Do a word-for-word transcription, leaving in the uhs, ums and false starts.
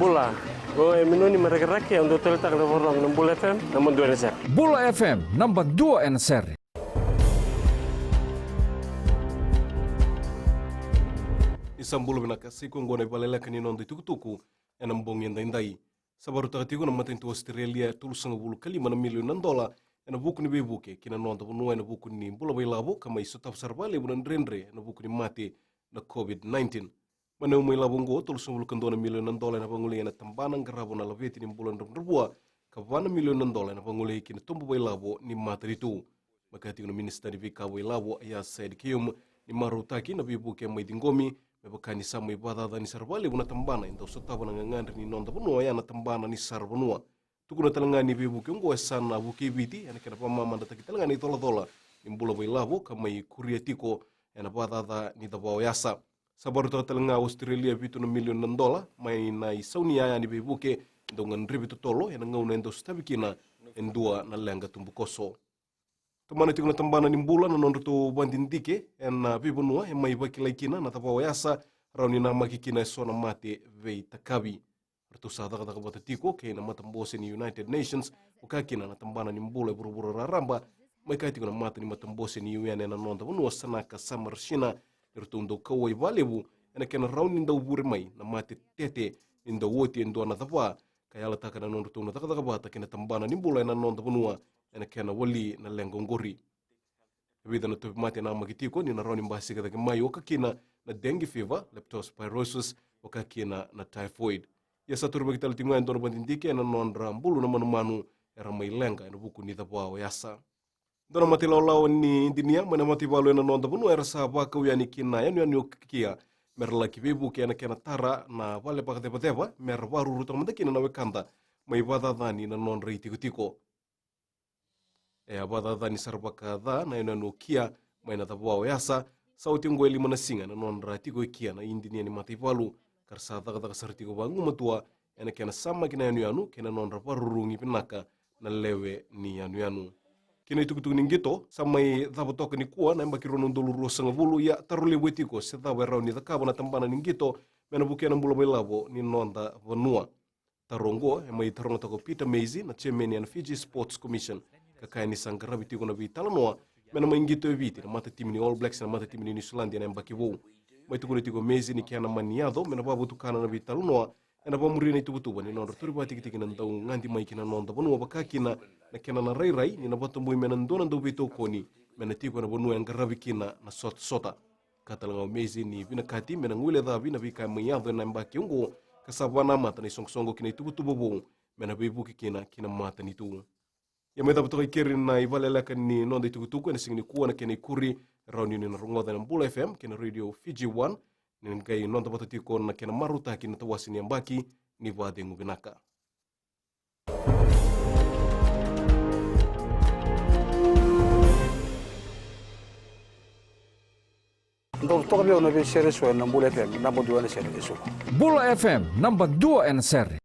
Bula, o e Minoni mai Rakiraki, au dau taleitaka na vakarorogo na Bula F M, naba dua ena sere. Bula F M, naba dua ena sere. Ni sa bula vinaka, sa i koya oqo na ivakaleleka ni noda itukutuku ena bogi edaidai. Sa vakarautaka tiko na matanitu Australia e tolusagavulu ka lima na milioni na dola ena vuku ni veivuke ki na noda vanua ena vuku ni bula vakailavo ka mai sotava sara vakalevu na dredre ena vuku ni mate na COVID nineteen. Mai na uma ilavo oqo, tolusagavulu ka dua na milioni na dola ena vagolei ena tabana qarava na laveti ni bula dravudravua, ka va na milioni na dola ena vagolei ki na tobu vakailavo ni matanitu. Mai kaya tiko na minisita ni veika vakailavo, Aiyaz Sayed-Khaiyum, ni marautaki na veivuke mai ciqomi, me vaka ni sa mai vakacacani sara vakalevu na tabana e dau sotava na gagadre ni noda vanua, oya na tabana ni saravanua. Tukuna tale ga ni veivuke oqo e sa na vukei Viti ena kena vakamamadataki tale ga na icolacola ni bula vakailavo ka mai kuria tiko ena vakacaca ni cava o yasa. Sa vakarautaka tale ga o Australia e vitu na milioni na dola mai na isau ni yaya ni veivuke e dau gadrevi totolo ena gauna e dau sotavi kina e dua na leqa tubukoso. Tomana tiko na tabana ni bula na nodratou vakadidike ena veivanua e mai vakilai kina na cava o yasa, rawa ni namaki kina eso na mate veitakavi. Ratou sa cakacaka vata tiko kei na matabose ni United Nations, vaka kina na tabana ni bula e vuravura raraba, mai kaya tiko na mata ni matabose ni U N ena noda vanua, Sanaka Samarasina, ni ratou dau kauwai vakalevu ena kena rawa ni dau vure mai na mate tete ni dau oti e dua na cava, ka yalataka na nodratou na cakacaka vata kei na tabana ni bula ena noda vanua ena kena wali na leqa oqori. E vica na tauvimate e namaki tiko ni na rawa ni basika cake mai, oka kina na dengue fever, leptospirosis, vaka kina na typhoid. Ia sa torivaki tale tiko ga e dua na vakadidike ena nodra bulu na manumanu era mai leqa ena vuku ni cava o yasa. Dua na mata ilawalawa ni idinia mai na mataivalu ena noda vanua era sa vakau yani ki na yanuyanu o Kia mera laki veivuke ena kena tara na vale vakacevaceva mera vakarurutaka mada kina na wekada mai vakacacani na nodra itikotiko. E a vakacacani sara vakaca na yanuyanu o Kia mai na cava o yasa, sa oti oqo e lima na siga na nodra tiko e Kia na idinia ni mataivalu, ka ra sa cakacaka sara tiko vagumatua ena kena samaki na yanuyanu kei na nodra vakarurugi vinaka na lewe ni yanuyanu. Kei na itukutuku ni qito, sa mai cava toka nikua na yabaki rua na udolu ruasagavulu, ia taro levu e tiko se cava e rawa ni cakava na tabana ni qito me na vukea na bula vakailavo ni noda vanua. Taro oqo e mai taroga toka o Peter Macey, na chairman ena Fiji Sports Commission, ka kaya ni sa qaravi tiko na veitalanoa me na mai qito e Viti na matatimi ni All Blacks, na matatimi ni New Zealand ena yabaki vou. Mai tukuna tiko o Macey ni kena mani yaco me na vakavotukana na veitalanoa, ena vakamuria na ituvatuva ni nodra tauri vakatikitiki na dau gadi mai ki na noda vanua, vaka kina na kena na rairai ni na vakatabui me na dua na dauveitokoni me na tiko ena vanua e qaravi kina na sotasota. Ka tale ga o Macey ni vinakati me na guilecavi na veika e mai yaco ena yabaki oqo, ka sa vakanamata na isoqosoqo ki na ituvatuva vou me na veivuke kina ki na matanitu. Ia mai cava toka i keri na ivakaleleka ni noda itukutuku ena siga nikua, na kena ikuri e rawa ni ni na rogoca ena Bula F M kei na Radio Fiji One, ni na qai noda vata tiko na kena marautaki na tawase ni yabaki. Ni vakacegu vinaka. Dou toka vei au na veisere eso ena Bula F M, naba dua ena sere eso. Bula F M, naba dua ena sere.